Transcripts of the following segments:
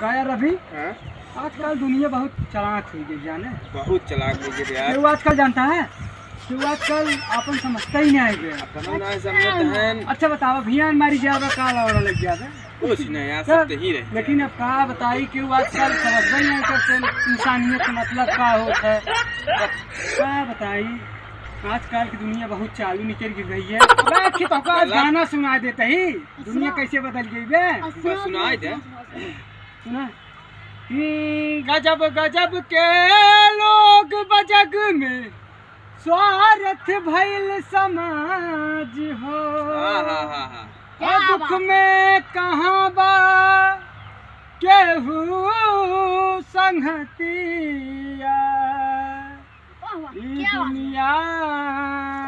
का यार रवि, आजकल दुनिया बहुत चालाक हो गई जाने। बहुत चालाक हो गई यार। क्यों आजकल जानता है क्यों आजकल अपन समझता ही नहीं आए गए। अपन ना समझत हैं। अच्छा बताओ भैया मारी जावे का लौड़ा लग जावे कुछ नहीं यार, सब ही रहे। लेकिन अब का बताई क्यों आजकल समझ नहीं करते इंसानियत का मतलब का होता है। का बताई आजकल की दुनिया बहुत चालू निकल गई है। अबे तो आज गाना सुना देते ही दुनिया कैसे बदल गई बे। सुनाई दे सुना। गजब गजब के लोग बजग में स्वार्थ भइल समाज हो। दुख में कहाँ बा केहू संगतिया दुनिया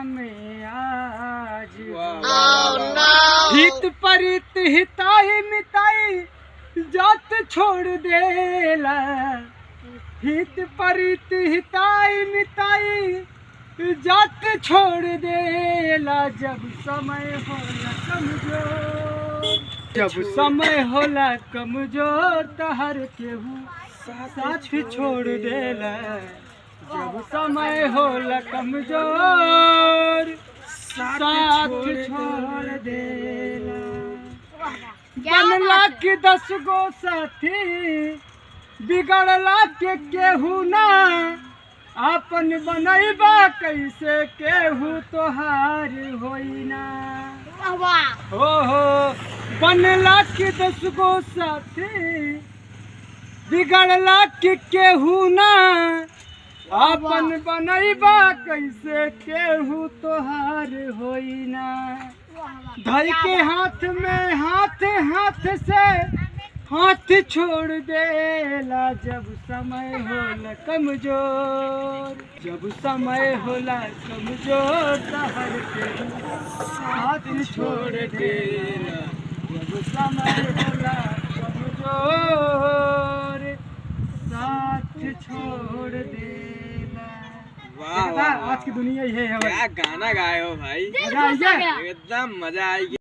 में आज। हित परित हिताई मिताई जात छोड़ देला। हित परित हिताई मिताई जात छोड़ देला। जब समय होला कमजोर, जब समय होला कमजोर तहर केहू साथ छोड़ देला। जब समय होला कमजोर साथ छोड़ देला। बनला के 10 गो साथी बिगड़ला के केहू ना। अपन बनैबा कैसे केहू तोहार होई ना। हो बनला के 10 गो साथी बिगड़ला के केहू ना। अपन बनैबा कैसे केहू तोहार होई ना। धर के हाथ में हाथ हाथ से हाथ छोड़ देला। जब समय होला कमजोर, जब समय होला कमजोर तहर के हाथ छोड़ देला। जब समय होला कमजोर साथ छोड़ देला। वाह, आज की दुनिया ये है। क्या गाना गाए हो भाई, मजा आई गया एकदम मजा आई।